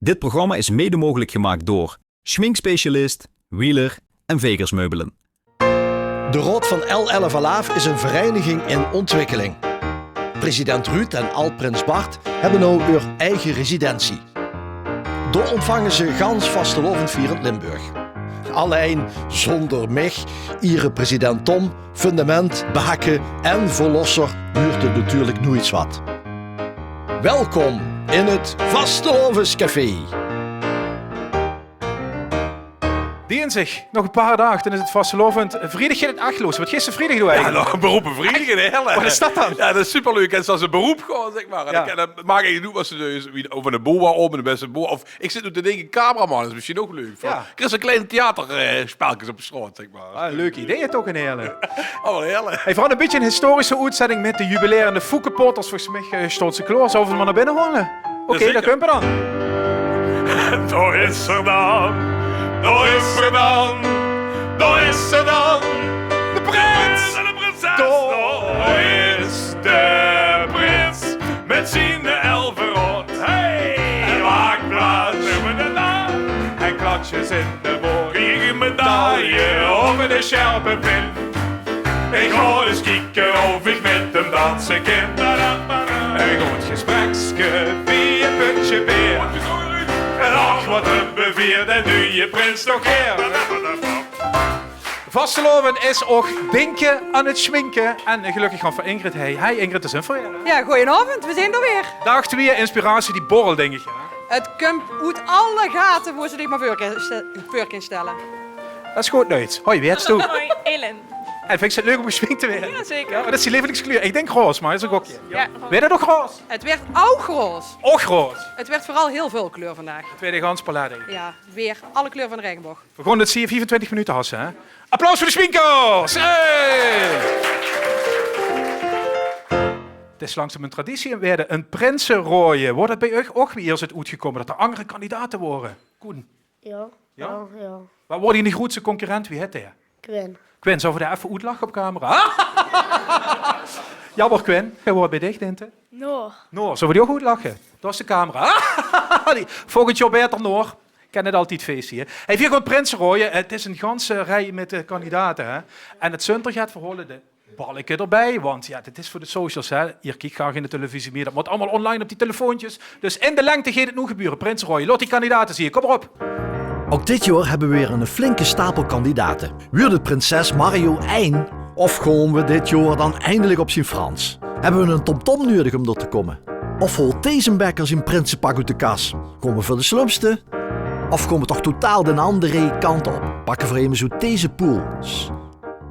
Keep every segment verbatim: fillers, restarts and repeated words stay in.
Dit programma is mede mogelijk gemaakt door Schminkspecialist, Wheeler en Vegers Meubelen. De Raod van L Elf Alaaf is een vereiniging in ontwikkeling. President Ruud en ald-prins Bart hebbe now eur eige residentie. Dao ontvange ze gans vastelaovendvierend Limburg. Allein zonder mich, iere president Tom, fundament, behakke en verlosser wuurt 't natuurlik noeits wat. Welkom in 't Vastelaovescafé. Dinsdig, nog e paar daag, dan is 't vastelaovend. Vriedig geit 't ech los. Wat geis se vriedig doon eigelik? Jao, nog e beroep op vriedig in Heerle. Wat is dat dan? Jao, dat is superleuk. En zoeas e beroep gewoon, zeg maar. Jao. En dan maak ich noe wat ze dus, wie, of 'ne boa om, 'ne beste boa. Of ich zit noe te dinke, cameraman is mesjien ouch leuk. Jao. Kriss se klein theater, eh, spelkes op de straot, zeg maar. Ah, leuke ideeë toch in Heerle. Oh, wat heerlijk. Hey, veural e bietje 'n historische oetzending mit de jubilerende Foekepotters. Volges mich, eh, staon ze klaor. Zölle v'r ze mer nao binne haole? Oké, dao kump 'r dan. Dao is 'r dan. Dao is 'r dan. Dao is 'r dan. De prins en de prinses. Dao is de prins mit zien elferaod. Hey! En maak plaats. En klatsjes in de boor. Krieg 'n medaille of 'n sjerpe pin. Ich gaon ins kieke of ich mit 'm danse kin. E good gesprekske bie e pöntje beer. En och, wat höbbe veer de nuje prins toch geer. Vastelaovend is ouch dinke aan 't schminke. En gelökkig gaon v'r Ingrid hei. Hei Ingrid, dao zeen v'r weer, hè? Jao, goojenaovend, veer zeen d'r weer. Daag twieë, inspiratie die borrelt, dink ich, hè? 't Kump oet alle gate wo se dich mer veur kins, veur kins stelle. Dat is good nuits. Hoi, wie heits doe? Hoi, Ellen. En vinjs se 't leuk óm geschmink te waere? Jao, zeker. Jao, wat is dien lievelingskleur? Ich dink roze, mer is ouch oké. Jao. Waert 't ouch roze? 't Waert ouch roze. Ouch roze? 't Waert veural hiel väöl kleur vandaag. 't Waert e gans palet, dink ich. Jao, weer alle kleur van de raegeboog. Veer gaon 't zieë, viefentwintig minute hasse, hè? Applaus veur de schminkers! Hey! 't Is langzaam 'n traditie in Weerde, 'n prinseraoje. Waor dat bie uch ouch wie iers oetgekómme, dat d'r anger kandidate waore? Koen? Jao. Jao? Jao, jao. Wae waor dien groetste concurrent? Wie hèt dae? Quinn. Quinn, zölle v'r dae effe oetlache op camera? Jaomer, Quinn. En wae waor bie dich, Dinte? Noor. Noor, zölle v'r die ouch oetlache? Dao is de camera. Die, volgend jaor baeter, Noor. Kin 't altied fees hie. Hey, veer gaon prinseraoje. 't Is 'n ganse rij mit, eh, kandidate, hè. En 't zunt d'r get, veer haole de balke d'rbie, want jao, dit is veur de socials, hè. Geer kiek gaar gein televisie mie, dat mót allemaol online op die telefoontjes. Dus in de lengte geit 't noe gebeure. Prinseraoje, laot die kandidate zieë. Kóm mer op. Ouch dit jaor höbbe veer weer 'ne flinke stapel kandidate. Wuurt 't prinses Mario ein? Of gaon v'r dit jaor dan eindelik op zien Frans? Höbbe v'r 'ne tomtom nuuedig óm dao te kómme? Of haolt Tezenbekker zien prinsepak oet de kas? Gaon v'r veur de slumste? Of gaon v'r toch totaal d'n andere kant op? Pakke v'r emes oet deze pool?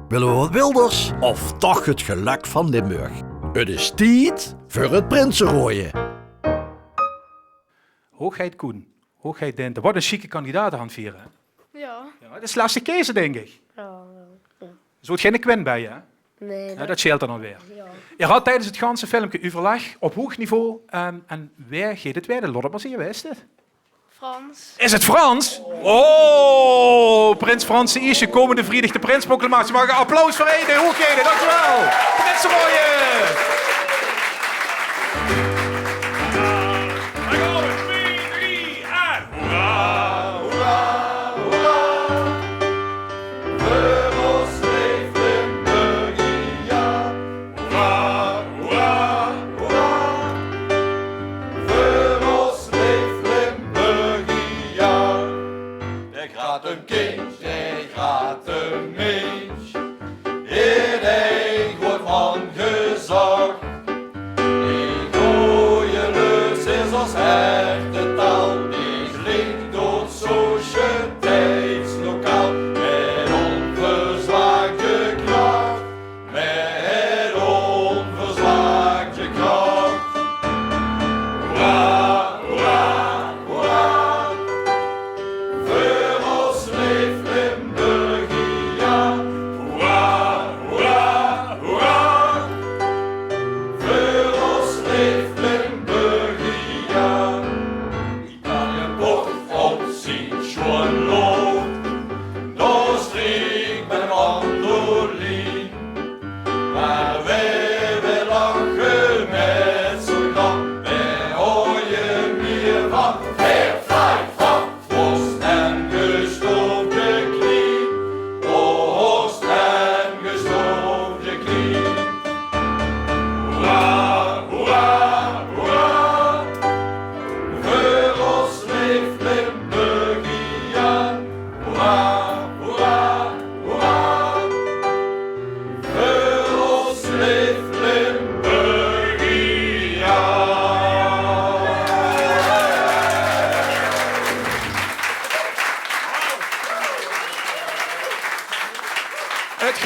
Wille v'r wat Wilders? Of toch 't gelök van Limburg? 't Is tied veur 't prinseraoje. Hoogheid Koen, hoogheid Dinte. Wat 'n sjieke kandidate hant veer, hè? Jao. Jao, 't is lastig keze, dink ich. Jao, jao, jao. D'r zoot geine Quinn bie, hè? Nae, jao, dat sjeelt dan alweer. Jao. Geer hat tiedes 't ganse filmke euverlègk op hoeg niveau. En, en wae geit 't waere? Laot 't mer zieë, wae is 't? Frans. Is 't Frans? Oh, prins Frans de Ierste, kómmende vriedig de prinsproclamatie. Maag ich applaus veur Ede, hoeëgheden, dankjewel. Prinseraoje. Dao gaon v'r, twee, drie, en hoera, hoera, hoera. Veur ós leef Limburgia. Hoera, hoera, hoera. Veur ós leef Limburgia. D'r Gratum kindj, d'r Gratum mins, haet e good woord van gezag. Die gooje lus is ós hertetaal, die klinkt door 't sociëteitslokaal. Mit ónverzwaakde krach. Mit ónverzwaakde krach. Hoera, hoera, hoera. Veur ós leef Limburgia.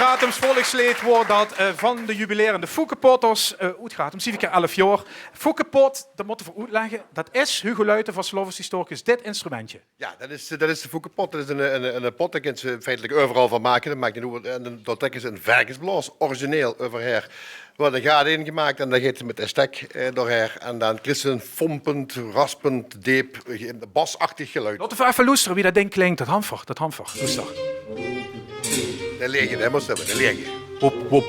Gratems volksleed woort dat, eh, van de jubilerende Foekepotters, eh, oet Gratem, zeve kier elf jaor. Foekepot, dat mótte v'r oetlègke, dat is, Hugo Luiten, vastelaoveshistoricus, dit instrumentje. Jao, dat is, dat is de foekepot. Dat is 'n, 'n, 'n pot, dao kins se feitelik euveral van make. Dat maak neet oet. En dan, dao trèkke ze 'n verkesblaos, origineel euverhaer. D'r weurt 'n gaat in gemaak en dan geit 't mit de stek, eh, doorhaer. En dan kriegs se 'n fompend, raspend, deep, eh, basachtig geluid. Laote v'r effe loestere wie dat ding klink. Dat han v'r, dat han v'r. Loester. De lege, hè, mós höbbe, de lege. Wop, wop.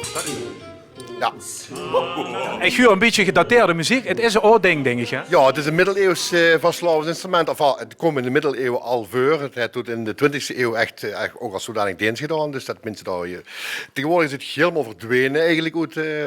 Jao. Ich huur 'n bietje gedateerde meziek. 't Is 'n aod ding, dink ich, hè? Jao, 't is 'n middeleeuws, eh, vastelaovendsinstrument. Of, ah, 't kwaam in de middeleeuw al veur. 't Haet tot in de twintigste eeuw ech, eh, ech ouch es zodanig deens gedaon. Dus dat minse dao, eh, taegewoordig is 't hielemaol verdwene eigelik oet, eh,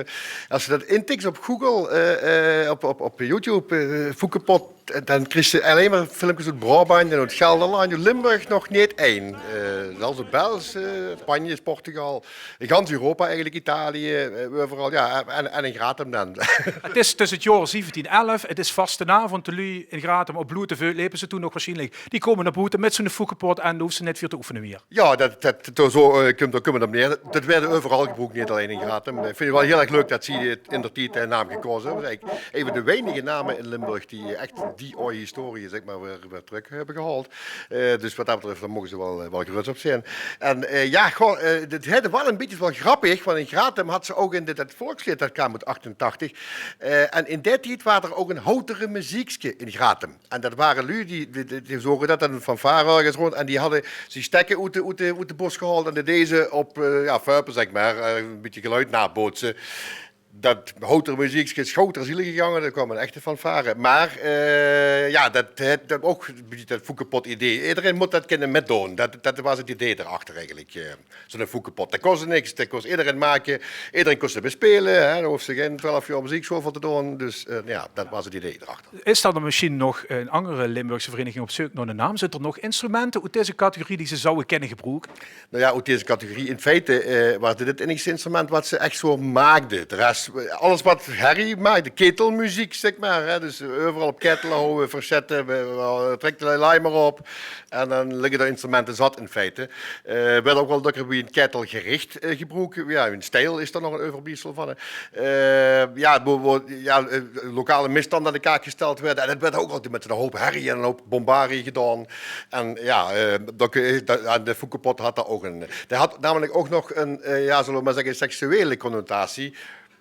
es se dat intiks op Google, eh, eh, op, op, op YouTube, eh, Foekepot, eh, dan kriegs se allein mer filmkes oet Braobant en oet Gelderland, oet Limburg nog neet ein. Eh, zelfs oet Belsj, eh, Spanje, Portugal, in gans Europa eigelik, Italië, eh, euveral. Jao, en, en in Gratem dan. 't Is dus 't jaor zeventien elf, 't is vastenaovend, de luuj in Gratem op blote veut lepe ze toen nog waarsjienlik. Die kómme nao boete mit zoe'n foekepot en dao hoofs se neet veur te oefene mieë. Jao, dat, dat, dao zo, eh, kump, dao kump 't op neer. Dat woort euveral gebroek, neet allein in Gratem. Ich vinj 't waal hiel erg leuk dat zie 't indertied, eh, naam gekaoze höbbe. Dat is eigelik ein van de weinige name in Limburg die, eh, ech die aoj historie, zègk mer, weer, weer trök höbbe gehaold. Eh, dus wat dat betröf, dao moge ze waal, eh, waal gerös op zeen. En, eh, jao, goh, eh, 't haet waal e bietje, waal grappig, want in Gratem had ze ouch in de, dat volksleed, dat kaom oet achtentachtig. Eh, en in dae tied waas d'r ouch e Houtere meziekske in Gratem. En dat wore luuj die, die, die, die zoge dat, 'n fanfare örges rónd. En die hadde die stekke oet de, oet de, oet de bos gehaold en die deje ze op, eh, jao, fuipe, zègk mer, eh, e bietje geluid nabootse. Dat Houtere meziekske is gauw ter ziele gegange, dao kwaam 'n echte fanfare. Mer, eh, jao, dat, dat, dat ouch e bietje dat foekepot-idee. Ederein mót dat kinne mitdoon. Dat, dat waas 't idee d'r achter eigelik, eh. Zoe'n foekepot. Dat kós niks, dat kós ederein make. Ederein kós 't bespeule, hè. Dao hoofs se gein twelf jaor mezieksjool veur te doon. Dus, eh, jao, dat waas 't idee d'rachter. Is d'r dan mesjiens nog 'n anger Limburgse vereiniging op zeuk nao 'ne naam? Zint d'r nog instrumente oet deze categorie die ze zouwe kinne gebroeke? Noe jao, oet deze categorie. In feite, eh, waas dit 't innigste instrument wat ze ech zo maakde. De res, eh, alles wat herrie maakde, ketelmeziek, zègk mer, hè. Dus, eh, euveral op ketele houwe, versjètte, we, we, trèk de laai mer op. En dan ligke d'r instrumente zat in feite. Eh, woort ouch waal dökker wie 'n ketelgericht, eh, gebroek. Jao, in stiel is d'r nog 'n euverbliefsel van, hè. Eh, jao, wo, wo, jao, eh, lokale misstande aan de kaak gesteld woorte. En dat woort ouch altied mit 'n houp herrie en 'n houp bombarie gedaon. En jao, eh, dat, eh, dat, en de foekepot had dao ouch 'n, dae had namelik ouch nog 'n, eh, jao, zölle v'r mer zègke, seksuele connotatie.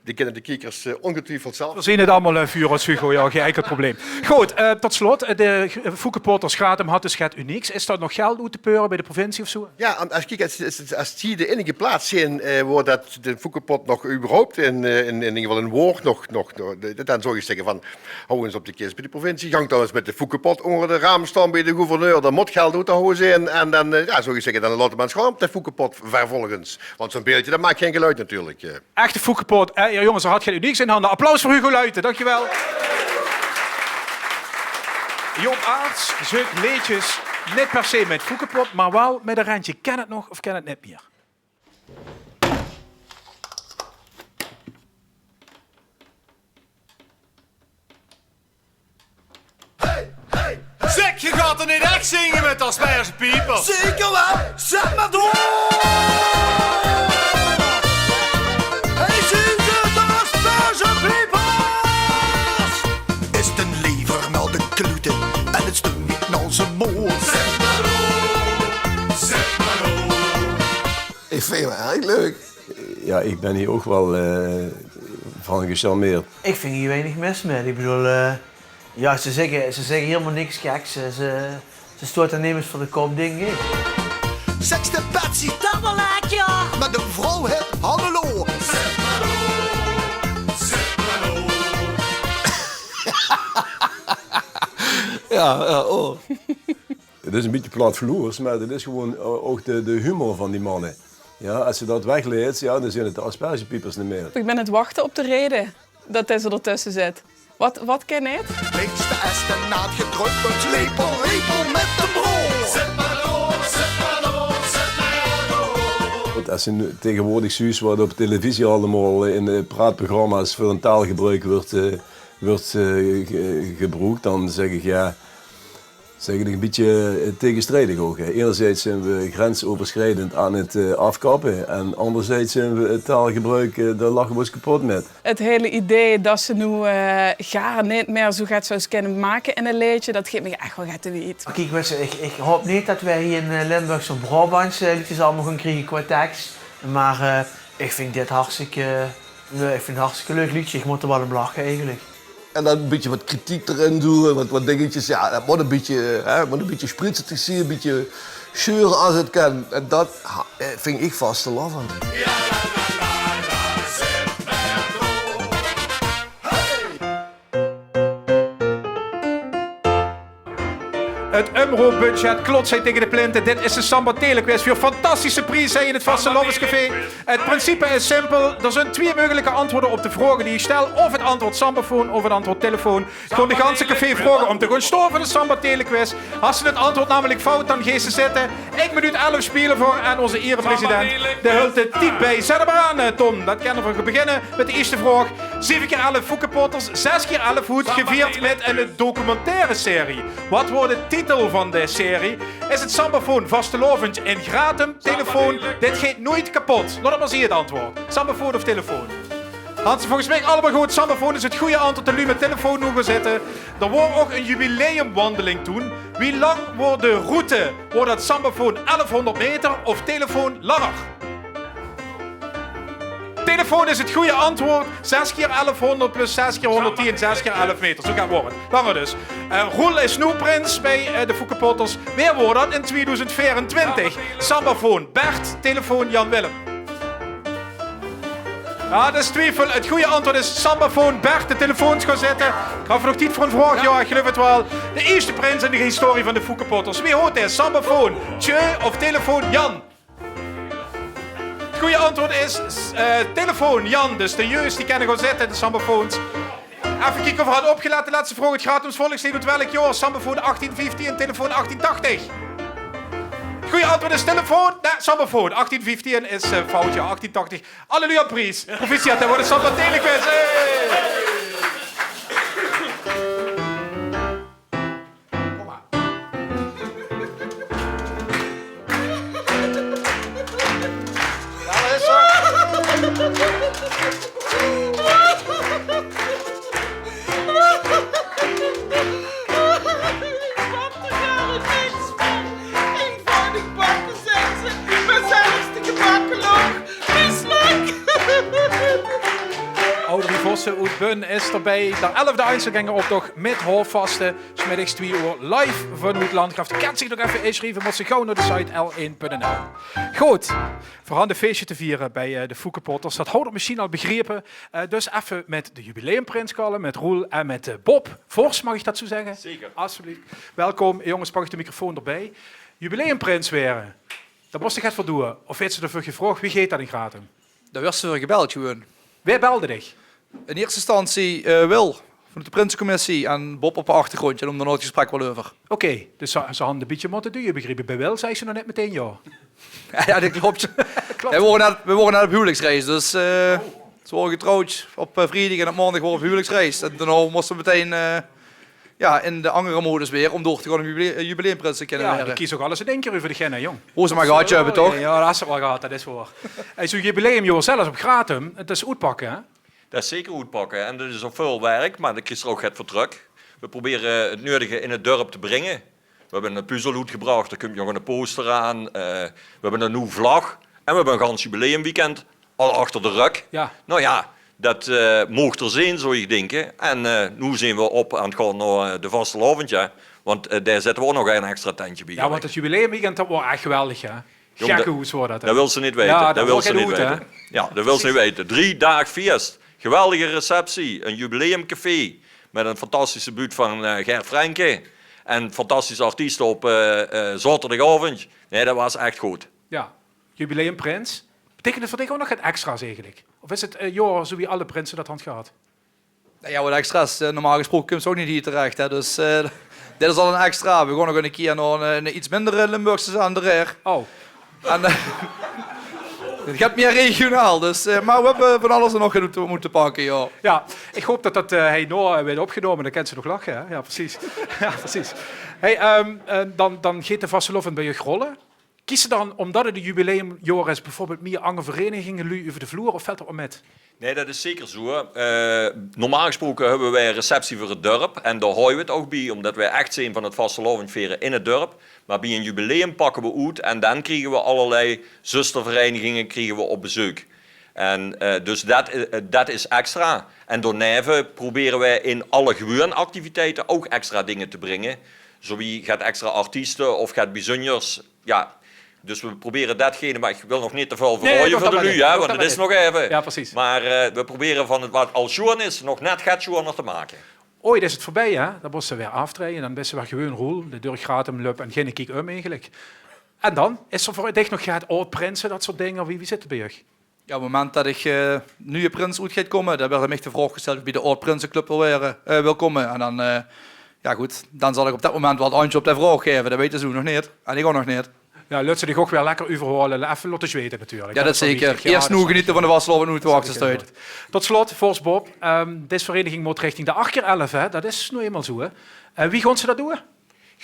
Die kinne de kiekers, eh, óngetwiefeld zelf. V'r zeen 't allemaol, eh, veur ós, Hugo. Jao, gein enkel probleem. Good, eh, tot slot, eh, de G-, Foekepotters Gratem had dus get unieks. Is d'r nog geld oet te peure bie de provincie of zo? Jao, en es, kiek, es, es, es die de innige plaats zeen, eh, wo dat de foekepot nog überhaupt in, eh, in, in eder geval in woort nog, nog, nog, de, dan zów ich zègke van, hou ins op de kis bie de provincie, gank dan ins mit de foekepot ónger de raam staon bie de gouverneur. Dao mót geld oet te houwe zeen. En dan, eh, jao, zów ich zègke, dan laot 'm mer ins gaon op de foekepot vervolgens. Want zoe'n beeldje, dat maak gein geluid natuurlik, eh. Echte foekepot. Eh, jao, jónges, d'r had get unieks in hande. Applaus veur Hugo Luiten, dankjewel. Joop Aarts zeuk leedjes, neet per se mit foekepot, mer waal mit e rentje. Kin 't nog of kin 't neet mieë? Zèk, geer gaot toch neet ech zinge mit de Aspergepiepers? Zeker waal, zèk mer door! Hey, zeen ze de Aspergepiepers? Is 't 'n lever nao de kloete en 't stunk neet nao zien moord? Zèk mer door, zèk mer door. Ich vinj 't erg leuk. Jao, ich bön hie ouch waal, eh, van gecharmeerd. Ich vinj hie weinig mis mit. Ich bedoel, eh, jao, ze zègke, ze zègke hielemaol niks geks. Ze, ze, ze stote nemes veur de kop, dink ich. Seks de Patsy. Dat waal ech, jao. Mit 'n vrouw het hallelo. Jao, jao, oh. 't Is e bietje plat vloers, mer 't is gewoon o-, ouch de, de humor van die manne. Jao, es se dat weglaets, jao, dan zeen 't de Aspergepiepers neet mieë. Ich bön aan 't wachte op de rede dat deze d'r tösse zit. Wat, wat kin 't? Links de es de naad gedröp, 'n lepel, lepel mit de brood. Zèk mer door, zèk mer door, zèk mer door. Want es se noe taegewoordig zuus wat op televisie allemaol in de praatprogramma's veur 'n taalgebruuk wuuert, eh, wuuert, eh, ge-, gebroek, dan zèk ich, jao, Is eigelik e bietje, eh, tegestrijdig ouch, hè. Enerzijds zeen we grensoverschrijdend aan 't, eh, aafkappe en anderzijds zeen we 't taalgebruik, eh, dao lache we ós kepot mèt. Het hele idee det ze noe, eh, gaar neet mieë zoe get zouws kinne make in e leedje, det geet mich ech waal get te wied. Kiek, wèts se, ich, ich haop neet det weej hie in, eh, Limburgs of Braobants, eh, leedjes allemaol gaon kriege qua teks. Mer, eh, ich vinj dit hartstikke, eh, nae, ich vinj 't hartstikke leuk leedje. Ich mót d'r waal óm lache eigelik. En dan e bietje wat kritiek d'rin doon, wat, wat dingetjes. Jao, det mót e bietje, hè, mót e bietje sprietsetig zeen, e bietje sjeure es 't kan. En det ha-, eh, vinj ich vastelaovend. 't Umroepbudget klotst hie taenge de plinte. Dit is de Samba Telequiz veur fantastische prieze hie in 't Vastelaovescafé. 't Principe is simpel. D'r zunt twieë meugelike antwoorde op de vraoge die ich stèl. Of 't antwoord sambafoon of 't antwoord telefoon. Gaon de ganse café vraoge óm te gaon staon veur de Samba Telequiz. Has se 't antwoord namelik fout, dan geis se zitte. Ich minuut elf sjpele veur en ózze erepresident, dae hölp de tied bij. Zèt 'm mer aan, eh, Tom. Dan kinne v'r beginne mit de ierste vraog. Zeve kier elf Foekepotters, zès kier elf woort gevierd mit ein documentaire serie. Wat woort de titel van de serie? Is 't sambafoon vastelaovend in Gratum, telefoon dit geit noeit kepot? Laot 't mer zeen, 't antwoord. Sambafoon of telefoon? Hans, volges mich allemaol good. Sambafoon is 't gooj antwoord. De luuj mit telefoon noe gaon zitte. D'r woor ouch ein jubileumwandeling toen. Wie lang woor de route? Woor det sambafoon elfhónderd meter of telefoon langer? Telefoon is 't gooj antwoord. Zès kier elfhónderd plus zès kier hónderdtieën, zès kier elf meter. Zoe get woor 't. Langer dus. Eh, Roel is noe prins bij, eh, de Foekepotters. Wae woor det in tweedoezend veerentwintig? Sambafoon Bert, telefoon Jan Willem. Jao, det is twiefel. 't Gooj antwoord is sambafoon Bert. De telefoons gaon zitte. Höbbe v'r nog tied veur ein vraog? Jao, ich geluif 't waal. De ierste prins in de historie van de Foekepotters. Wie hoot hae? Sambafoon Tjeu of telefoon Jan? 't Gooj antwoord is, eh, telefoon Jan. Dus de jeus die kinne gaon zitte, de sambafoons. Effe kieke of geer höb opgelet, de lètste vraog. 't Gratums volksleed oet welk jaor? Sambafoon achttien vieftieën, telefoon achttien tachtig. 't Gooj antwoord is telefoon, nae, sambafoon. Achttien vieftieën is, eh, fout, jao, achttien tachtig. Alle luuj aan pries. Proficiat, det woort de Samba Telequiz. Hey! Kom mer. Jao, det is zo. Eenvoudig bakken, zègke ze, mer zelfs de gebakke look mislök. Audrey Vossen oet Bun is d'rbij. D'r elfde Einzelgängeroptoch mit houvastvaste. 's Middigs twie oer live vanoet Landgraaf. Kènt zich nog effe insjrieve, mót ze gaw nao de site L één punt N L. Good, veer hant e fieësje te viere bij, eh, de Foekepotters. Dat hant geer mesjiens al begrepe. Eh, dus effe mit de jubileumprins kalle, mit Roel en mit, eh, Bob Vors, maag ich dat zoe zègke? Zeker. Asjeblief. Welkom, jónges, pak ich de microfoon d'rbij. Jubileumprins waere, dao mós se get veur doon. Of waers se d'rveur gevraog? Wie geit dat in Gratum? Dao waers se veur gebeld gewoen. Wae belde dich? In ierste instantie, eh, Wil, vanoet de prinsecommissie, en Bob op de achtergróndj, en dao hant v'r 't gesprek waal euver. Oké, dus ze, ze hant e bietje mótte duje, begreep ich. Bij Wil zeis se nog neet metein jao. Jao, jao, dat klop. Klop. V'r wore net, v'r wore net op huwelijksreis, dus, eh, ze wore getrouwd op, eh, vriedig en op maondig wore v'r op huwelijksreis. En daonao móste v'r metein, eh, jao, in de anger modus weer óm door te gaon óm jubile-, eh, jubileumprins te kinne waere. Jao, de kies ouch alles in ein kier euver de ginne, jóng. Hoe ze mer gehad höbbe, toch? Jao, dat is waal gehad, dat is waor. Hey, zoe'n jubileumjaor zelfs op Gratum, dat is oetpakke, hè? Dat is zeker oetpakke. En dat is ouch väöl werk, mer dan kriegs se d'r ouch get veur trök. V'r probere 't neudige in 't dörp te bringe. V'r höbbe 'ne puzzel oetgebrach, d'r kump nog 'ne poster aan. Eh, v'r höbbe 'n nuuj vlag. En v'r höbbe e gans jubileumweekend al achter de rök. Jao. Noe jao, dat, eh, moog d'r zeen, zou ich dinke. En, eh, noe zeen v'r op aan 't gaon nao, eh, de vastelaovend, jao. Want, eh, dao zètte v'r ouch nog ein extra tentje bie. Jao, want 't jubileumweekend, dat waor ech geweldig, hè? Jóng, gekkehoes waor dat, hè? Dat wils se neet weite. Jao, dat wils se neet weite. Jao, dat wils se neet weite. Drie daag fieës. Geweldige receptie. E jubileumcafé. Mit 'n fantastische buut van, eh, Ger Frenken. En fantastische artieste op, eh, eh, zaoterdagaovend. Nae, dat waas ech good. Jao. Jubileumprins. Beteikent 't veur dich ouch nog get extra's eigelik? Of is 't, eh, jaor zoe wie alle prinse dat hant gehad? Noe jao, wat extra's, eh, normaal gesproke kums se ouch neet hie terech, hè. Dus, eh, dit is al 'n extra. V'r gaon nog 'ne kier nao 'n, eh, 'n iets minder, eh, Limburgse zaak aan de Reer. Oh. En, eh, Het geit mieë regionaal, dus, eh, maar we hebben van alles en nog genoeg te, moeten pakken, joh. Ja, ich haop det det, eh, hie noe, eh, weurt opgenómme. Dan kins se nog lache, hè? Ja, precies. Ja, precies. Hey, ehm, eh, dan, dan geit de vastelaovend bie uch rolle. Kies se dan, ómdet het ein jubileumjaor is, bieveurbeeld mieë anger verenigingen, luuj euver de vloer, of vilt det waal mit? Nae, det is zeker zoe. Eh, normaal gesproke höbbe weej ein receptie veur het dörp. En dao haoje weej het ouch bie, ómdet weej echt zeen van het vastelaovend viere in het dörp. Maar bie ein jubileum pakke weej oet en dan kriege weej allerlei zusterverenigingen kriege weej op bezeuk. En, eh, dus det, eh, det is extra. En daoneve probere weej in alle gewuuen activiteite ouch extra dinger te bringe. Zoe wie get extra artieste of get bezunjers. Ja, dus weej probere detgene, maar ich wil nog neet te väöl verraoje veur de luuj, hè, want het is nog effe. Ja, precies. Maar, eh, weej probere van het wat al sjoeën is, nog net get sjoeëner te make. Oei, det is het veurbie, hè? Dan mós se weer aaftraeje, dan bis se weer gewuuen Roel, dae durch Gratum löp en geine kiek um eigelik. En dan? Is d'r veur dich nog get aod-prinse, det soort dinger? Wie, wie zit het bie uch? Ja, op het moment det ich, eh, nuuje prins oet geit kómme, dan wuuert mich de vraog gesteld of ich bie de aod-prinseclub wil waere, eh, wil kómme. En dan, eh, ja good, dan zal ich op det moment waal het antjwoord op de vraog gaeve. Det weite ze nog neet. En ich ouch nog neet. Ja, laot ze dich ouch weer lekker euverhaole. Effe laote zweite natuurlik. Ja, det is zeker. Eerst noe geniete van de vastelaovend, noe het wachte steit. Tot slot, vors Bob, ehm, dees vereniging mót richting de acht kier elf, hè? Det is noe einmaol zoe, hè? Eh, wie gaon ze det doon?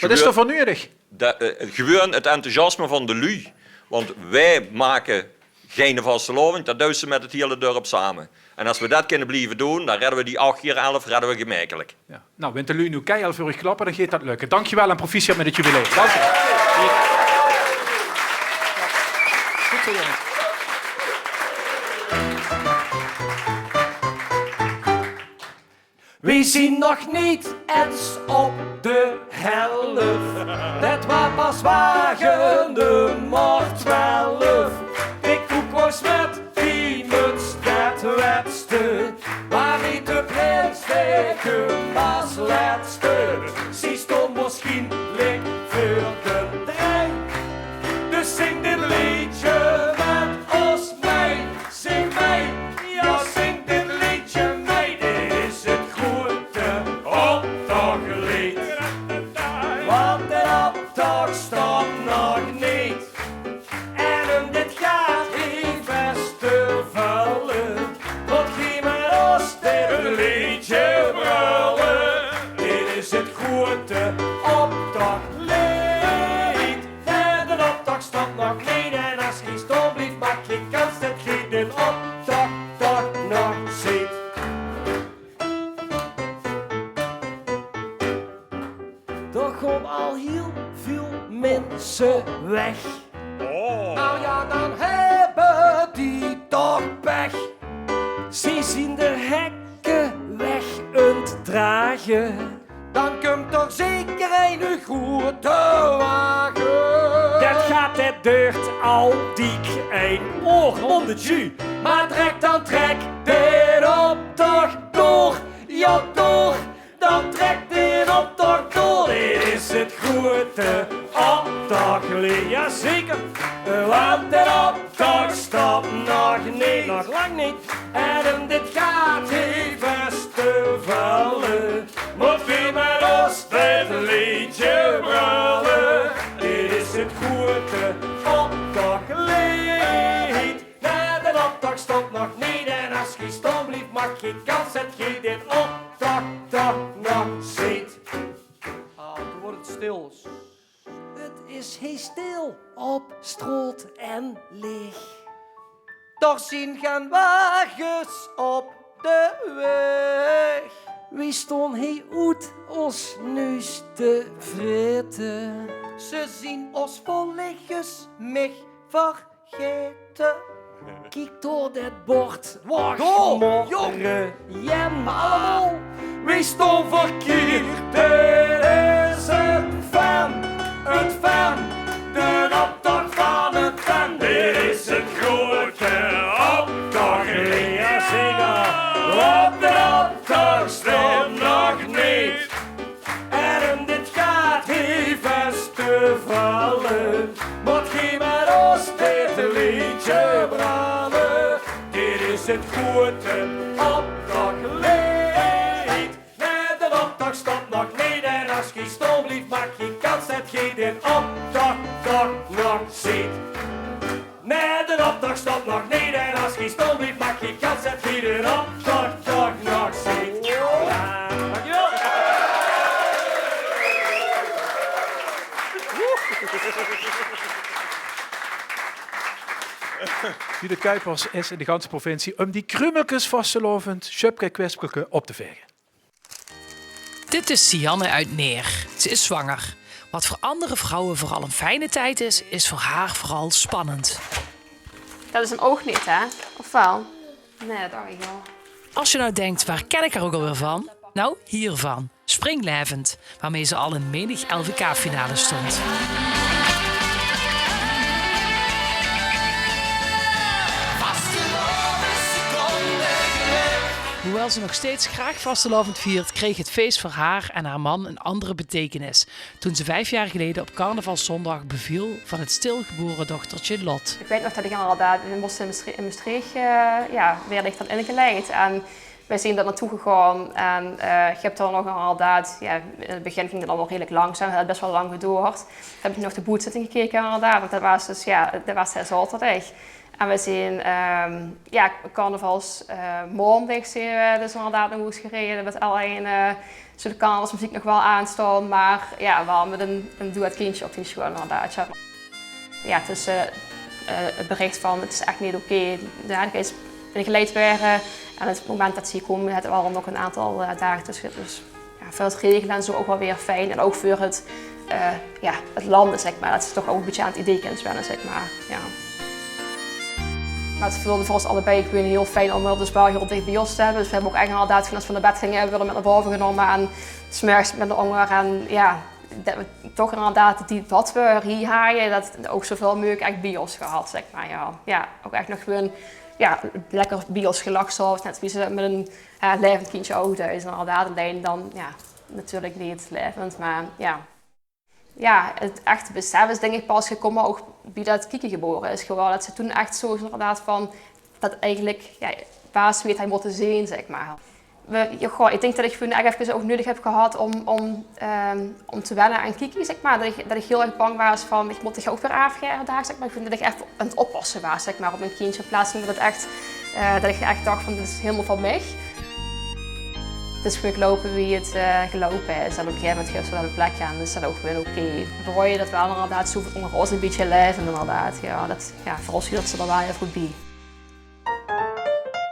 Wat is d'r veur nuuedig? Det, eh, gewuuen het enthousiasme van de luuj. Want weej make geine vastelaovend, det doon ze met het hiele dörp same. En as weej det kinne blieve doon, dan redde weej die acht kier elf, redde weej gemekelik. Ja. Nou, wint de luuj noe keihel veur uch klappe, dan geit det lökke. Dankjewel en proficiat met het jubileum. Dank je. Goed zo, jongens. Weej zien nog neet ens op de helf. Det waor pas wage de maart twelf. De koek waor zwet, die muts det wetste. Waar neet de prins, de keumas letste. Zie stond waarschienlik veur de drie. Dus zing dit leedje met ós mei. Zing mei, ja, zing dit leedje mei. Dit is het groete optochleed. Want de optoch stop nog neet. En um dit gaat hie vast te vulle, mót geej met ós dit leedje brulle. Dit is het groete optochleed. En de optoch stop nog neet. En as geej staon blieft, maak geej kans det geej de optoch toch nog zeet. D'r gaon al hiel väöl minse weg. Oh. Nou ja, dan hebbe die toch pech. Ze zien de hekke weg aan 't drage. Dan kump d'r zeker eine groete wage. Det gaat, det duurt al diek ein oor, om de tju. Maar trek dan, trek den optoch door, ja door. Dan trek den optoch door, dit is het groete optochleed. Jazeker, want den optoch stop nog neet. Nog lang neet. En um dit gaat hie vast te vulle, mót geej met ós dit leedje brulle. Dit is het groete optochleed. Nae, den optoch stop nog neet. En as geej staon blieft, maak geej kans det geej den optoch toch nog zeet. Ah, toen wuuert het stil. Het is hie stil op straot en leeg. D'r zien gen wages op de weg. Weej staon hie oet ós nuus te vrete. Ze zien ós volleges mich vergaete. Kiek door det bord, wacht, door, morre, jong. Jen. Maar allemaol. Weej staon verkierd, dit is het fen, het fen, den optoch van het fen. Dit is het groete optochleed. Jazeker. Want den optoch stop nog neet. En um dit gaat hie vast te vulle, mót geej met ós dit leedje brulle. Dit is het groete optochleed. Nae, den optoch stop nog neet. En as geej staon blieft, maak geej kans det geej den optoch toch nog zeet. Nae, den optoch stop nog Judith Kuipers is in de ganse provincie um die krumelkes vastelaovend, sjöpke, kwespelke op te vaege. Dit is Sianne uit Neer. Ze is zwanger. Wat voor andere vrouwen vooral een fijne tijd is, is voor haar vooral spannend. Det is 'm ouch neet, hè? Of waal? Nae, det dach ich waal. Als je nou denkt, waar ken ik haar ook alweer van? Nou, hiervan. Springlaevend, waarmee ze al in menig L V K-finale stond. Hoewel ze nog steeds graag vastelaovend viert, kreeg het feest voor haar en haar man een andere betekenis toen ze vijf jaar geleden op carnavalszondag beviel van het stilgeboren dochtertje Lot. Ich weit nog det ich inderdaad, veer móste in Mestrie-, in Mestreech, eh, jao, woort ich dan ingeleid. En veer zeen dao naotoe gegange en, eh, ich höb dao nog inderdaad, jao, in 't begin ging det allemaol redelik langzaam, het haet bès waal lang gedoord. Höb ich nog de boetzitting gekeke inderdaad, want det waas dus, jao, det waas de zaoterdig. En veer zeen, ehm, jao, carnavals, eh, maondig zeen veer dus inderdaad nao hoes gereje mit allein, eh, zoe de carnavalsmeziek nog waal aanstaon, mer jao, waal mit ein, ein duet kindje op dien sjoon inderdaad. Jao, tösse, eh, 't berich van: "Het is ech neet oké, jao, det is ingeleid waere." En 't moment det ze hie kome, haet waal nog ein aantal, eh, daag tösse. Dus jao, veur 't regele en zoe ouch waal weer fijn. En ouch veur 't, eh, jao, 't lande, zègk mer. Det ze toch ouch e bietje aan 't idee kinne wenne, zègk mer. Jao. Mer 't veulde veur ós allebei gewoon hiel fijn óm häör dus waal hiel dich bie ós te höbbe. Dus veer höbbe ouch ech inderdaad, toen veer nao bed ginge, waerde mit nao bove genómme en 's mörges mit häör ónger. En jao, det veer toch inderdaad die, wat veer hie haaje, det ouch zoeväöl meugelik ech bie ós gehad, zègk mer, jao. Jao, ouch ech nog gewoon, jao, lekker bie ós gelag 's aoves, net wie ze mit ein, eh, laevend kindje ouch deis, inderdaad. Allein dan, jao, natuurlik neet laevend, mer jao. Jao, 't echte besef is, dink ich, pas gekómme ouch bie det Kieke gebore is gewore. Det ze toen ech zoe is inderdaad van, det eigelik, jao, waas wie 't haw mótte zeen, zègk mer. Veer, jao, goh, ich dink det ich gewoon ech efkes ouch neudig höb gehad óm, óm, ehm, óm te wenne aan Kieke, zègk mer. Det ich, det ich hiel erg bang waas van, ich mót dich ouch weer aafgaeve dao, zègk mer. Ich vónj det ich ech aan 't oppasse waas, zègk mer, op mien kindje. In plaats van det 't ech, eh, det ich ech dach van: "Dit is hielemaol van mich." 't Is gewoon geloupe wie 't, eh, geloupe is. En op e gegaeve moment geis se dao 'n plek aan, is det ouch gewoon oké. Behuuj se det waal inderdaad, zoe ónger ós e bietje laevend inderdaad. Jao, det, jao, veur ós huurt ze d'r waal hiel good bie.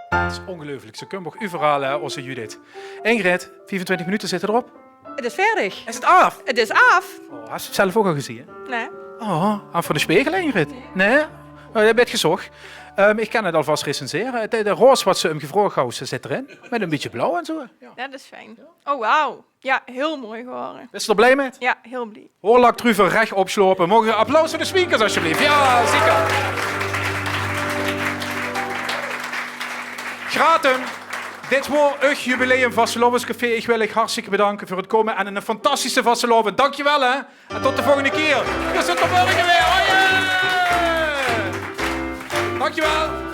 't Is óngeluifelik. Ze kump ouch euveral, hè, ózze Judith. Ingrid, viefentwintig minute zitte d'r op. 't Is vaerdig. Is 't aaf? 't Is aaf. Oh, has se 't zelf ouch al gezeen? Nae. Oh, aan veur de spegel, Ingrid? Nae? Oh, det höbs se gezoch. Ehm, ich kan 't alvas recensere. De, de roos wat se 'm gevraog haws, zit d'rin. Mit e bietje blauw en zoe. Jao, det is fijn. Oh, wauw. Jao, hiel mooi gewore. Bis se d'r blie mit? Jao, hiel blie. Hoorlak druve rech opsjlope. Moge v'r applaus veur de speakers, alsjeblieft? Jao, zeker. Gratum, dit waor eur jubileum Vastelaovescafé. Ich wil uch hartstikke bedanke veur 't kómme en ein fantastische vastelaovend. Dankjewel, hè. En tot de volgende kier. Veer zeen ós mörge weer. Hoi! Dankjewel.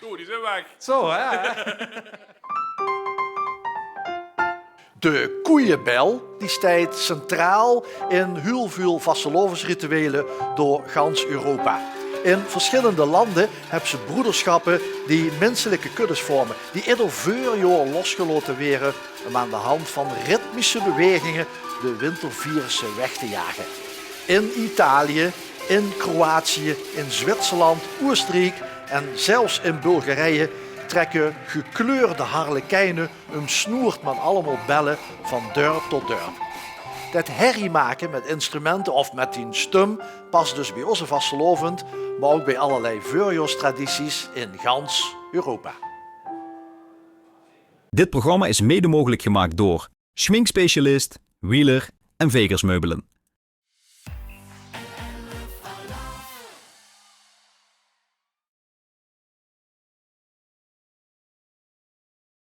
Zo, die zeen weg. Zo, hè? De koeiebel, die steit centraal in hiel väöl vastelaovesrituele door gans Europa. In versjillende lande höbs se broedersjappe die minselike kuddes vorme, die eder veurjaor losgelaote waere um aan de hand van ritmische bewaeginge de wintervirusse weg te jage. In Italië, in Kroatië, in Zwitserland, Oosteriek en zelfs in Bulgarije trekke gekleurde harlekijne um snoert man allemaol belle van dörp tot dörp. Det herrie make mit instrumente of mit dien stum pas dus bie ózze vastelaovend, mer ouch bie allerlei veurjaorstradities in gans Europa. Dit programma is mede mogelijk gemaakt door schminkspecialist Wieler en Vegers Meubelen.